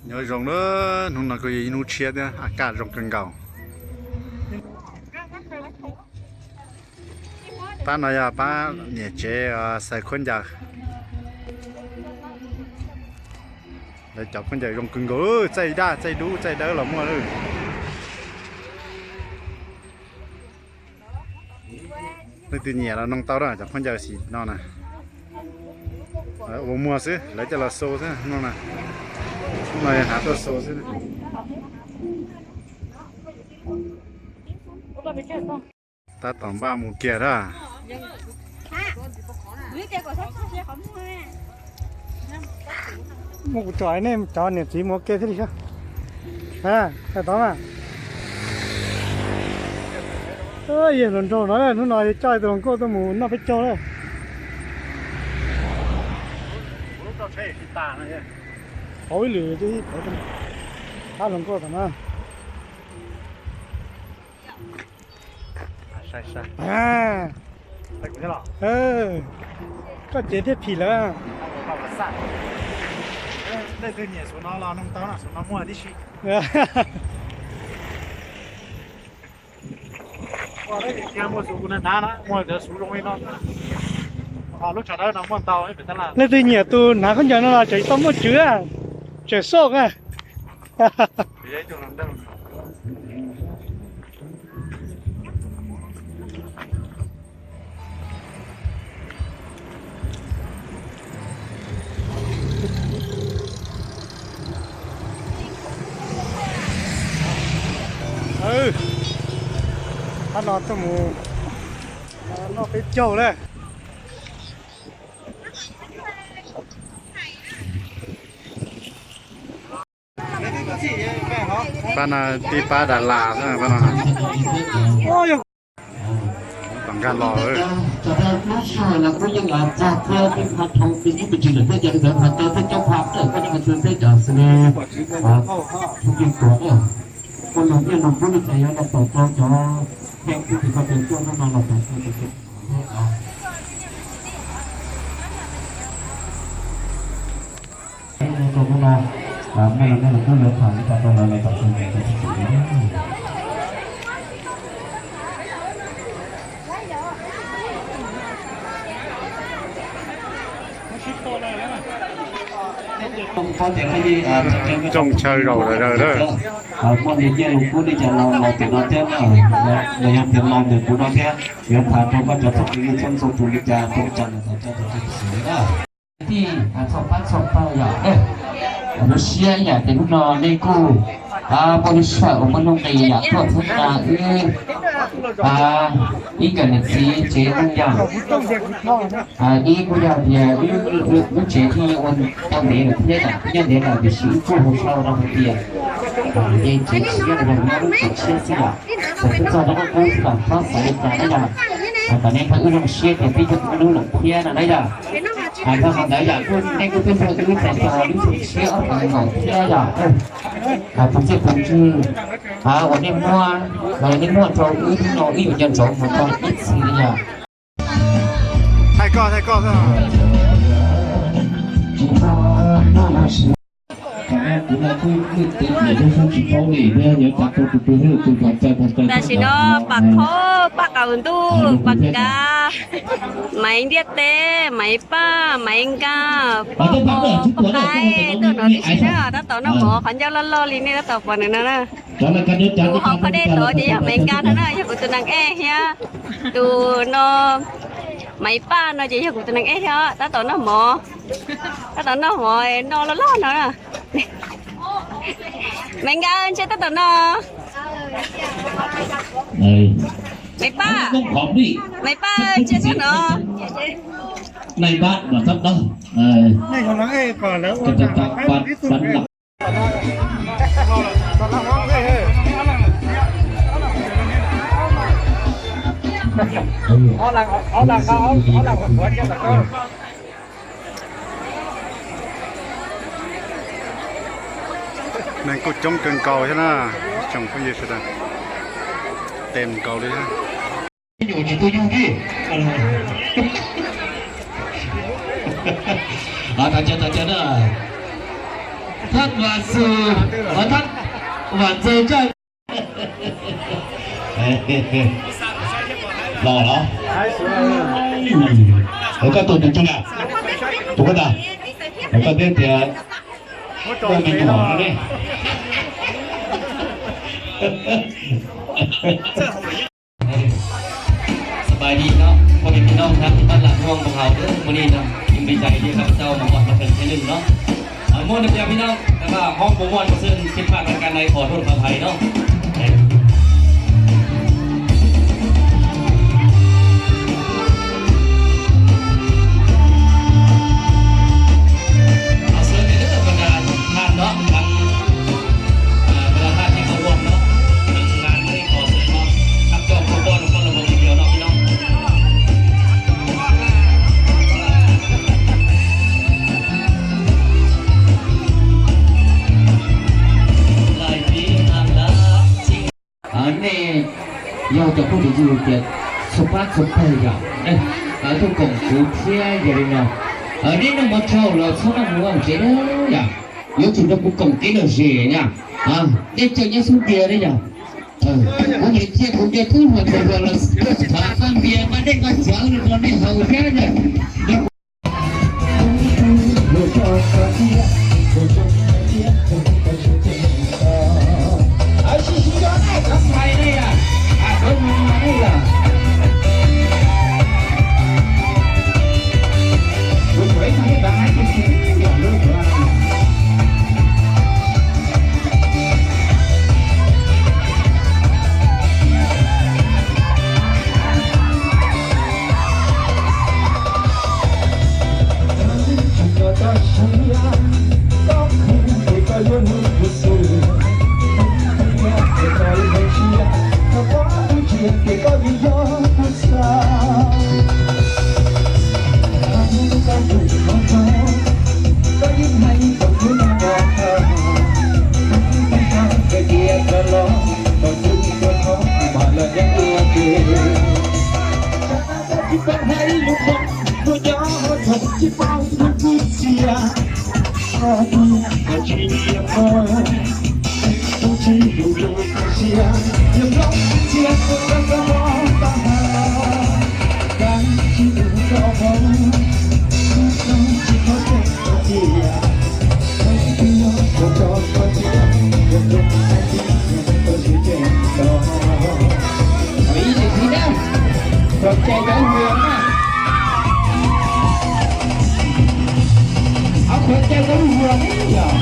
Nyob zoo na, hnub no kuj yog ib hnub tshiab thiab, a kaj zoo kawg nkaus. Pab no yog pab niam tsev xaws khaub ncaws. Lawv cov khaub ncaws zoo kawg nkaus, txaij daj, txaij dub, txaij dawb los muaj. Leej twg nyiam los noog tau na, cov khaub ncaws xim no na. Ua muag xwb, lawv coj los xu xwb no na. Hnub no hnav tuaj xu xwb. Tab tom npaj mus kiag na. Muab kuv tsom nej cov niam txiv mus ua ke thiaj li xyov. Tau mas. Yog hluas nraug no, hnub no coj tus hluas nkauj tuaj mus noj peb caug na. Hauv ib lwm twb pab hluas nkauj tom no. Koj cev thiaj phim lawm. Leej twg nyiam xuv no los noog tau na, xuv no muaj tib si. Muaj xuv kuv hnav na, muaj cov xuv zoo li no. Lub tsho dawb no muaj ntau pem tab laj. Leej twg nyiam tus hnav khaub ncaws no los tseem tau muaj tswv, tseem xoj na. Pab no tuaj mus noj peb caug na. Pab no tib pab Đà Lạt xwb pab no. Tom nkag los. Rooj chaw zaum lawm lawm. Muaj li nyiaj li kub li cas los los tim no thiab na, los yog tias los ntawm kuv no thiab, yuav tham rau koj cov phooj ywg txhua txhua tus li cas rau li cas los tau coj tau coj xwb na. Tij txhua pab txhua pawg yom, lub siab ib yam tias hnub no nej kuj muaj lub sij hawm uas muaj nuj nqis yam tuaj txhawb nqa wb ib nkawm niam txiv tsev neeg yom. Ib kuj yog tias wb tsev thiaj ua tau ntev lawm thiab yom, nyob ntev lawm tiam sis wb kuj hu sau rau hais tias yeej tsev tshiab los yog nyob lub tsev tshiab xwb yom. Thaum twb txog rau qub qub xwb los txhob xav li cas na yom. Kom nej pab wb zoo siab tias peb coob wb lub lawm thiab no na yom. Hais txog qhov ntawd yom, kuj nej kuj twb nrog wb txais tos lub tsev tshiab ob phav nkaus thiab yom. Tus txiaj tus ntsig uas nej muaj, nej muaj rau wb hnub no wb yuav nco ntsoov mus txog ib txhis li yom. Thaij koj, thaij koj. Tam sim no pam qhaub paj qaum ntuj, paj kav, Maiv Ntiaj Teb, Maiv Paj, Maiv Nkaj, Paj Qaib tuaj nov tib si na, tab tom noj mov qhov ncauj loj loj li nej tab tom pom ntawm no na. Ub, hauv qhov dej tod ces yog Maiv Nkaj no na, yog kuv tus neeg ej thiab. Tus no Maiv Paj no ces yog kuv tus neeg ej thiab, tab tom noj mov. Tab tom noj mov, noj loj loj no na. Maiv Nkaj ntshe tab tom noj. Maiv Paj, Maiv Paj ntshe tab tom noj. Neeg kuj coob kawg nkaus thiab na, tsoom phooj ywg sawv daws, tes nkaus li thiab. Nyuam tsis tuaj yug li. Thov caw, thov caw na. Thab Vam Xwm, thab Vam Ntxawg Tsaj. Los los. Ua koj tus tus coj na, tus koj tas, ua koj teb tias ua me nyuam no ne. สบายดีเนาะ พ่อแม่พี่น้องครับที่บ้านหลังร่วงของเราเด้อ มื้อนี้เนาะ ยังดีใจที่ข้าพเจ้ามาฮอดมาถึงที่หนึ่งเนาะ อ่า ม่วนนะพี่น้อง แต่ว่าฮ้องบ่ม่วนบ่ซื่น ผิดพลาดประการใดขอโทษขออภัยเนาะ ขอเชิญเลยเด้อบรรดาท่านเนาะ ทั้ง อ่า บรรดาท่านที่เข้าร่วมเนาะ ทางงานไม่ได้ขอเชิญเนาะ รับจองทุกคนคนละวงทีเดียวเนาะพี่น้อง หลายปีผ่านมา Nej yog cov phooj ywg tias subscribe subscribe yom, tuaj koom kuv thiab yog li no, nej noj mov tsau los txhob noj mus ua tsev na yom, yuav tsum nrog kuv koom kev lom zem na. Nej tseem nyob xub ntiag na yom, kuv nyiam cia kuv nco tub hluas ntxhais hluas los faj npias mas nej nqa cawv los rau nej haus thiab na. Ib lwm thiab na, khov cai cov hluas na, khov cai cov hluas na yom.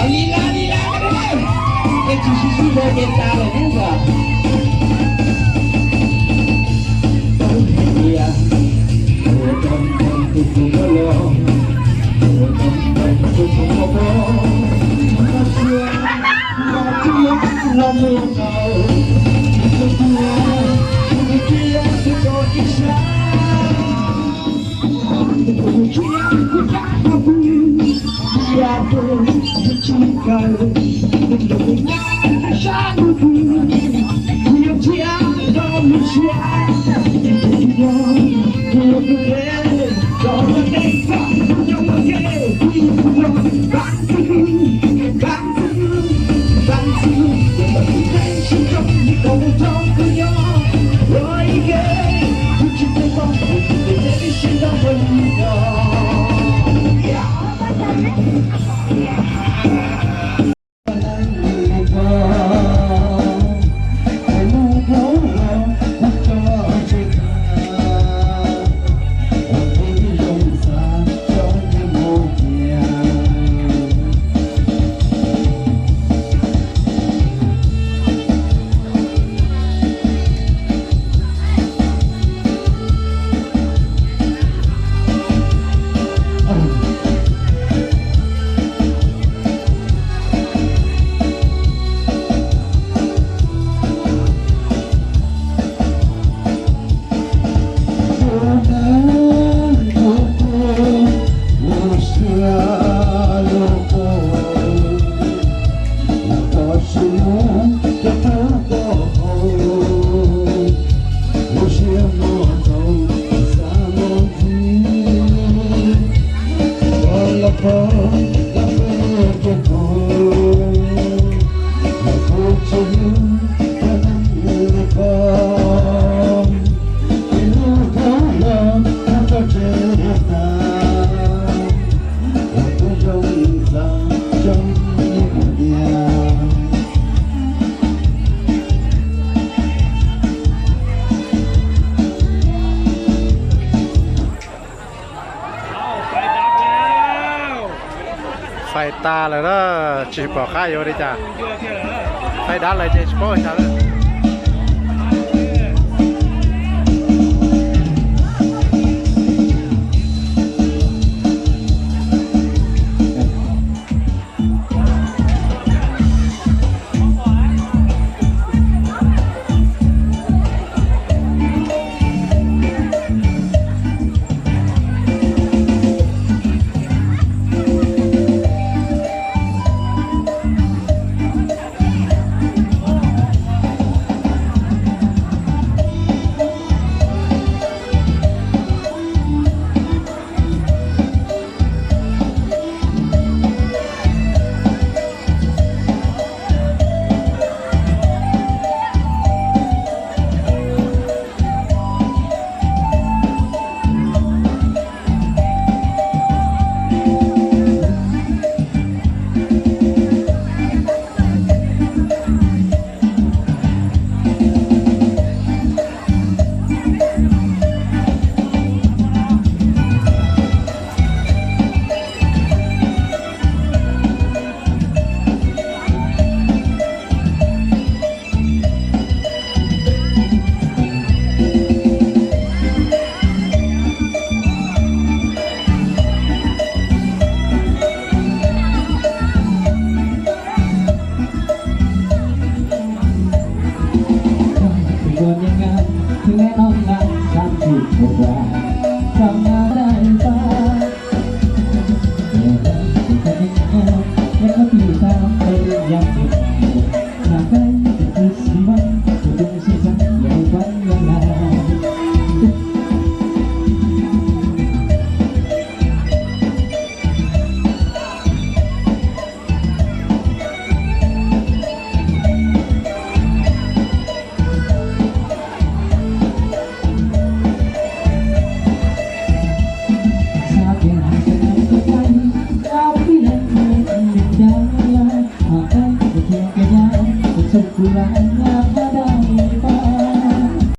Au, li laj li laj, es tsis sib sib npau ces tas lawm na. Fais tas lawm na, tsis pom qab yuav li cas. Fais dav lawm ces tsis paub ua cas lawm.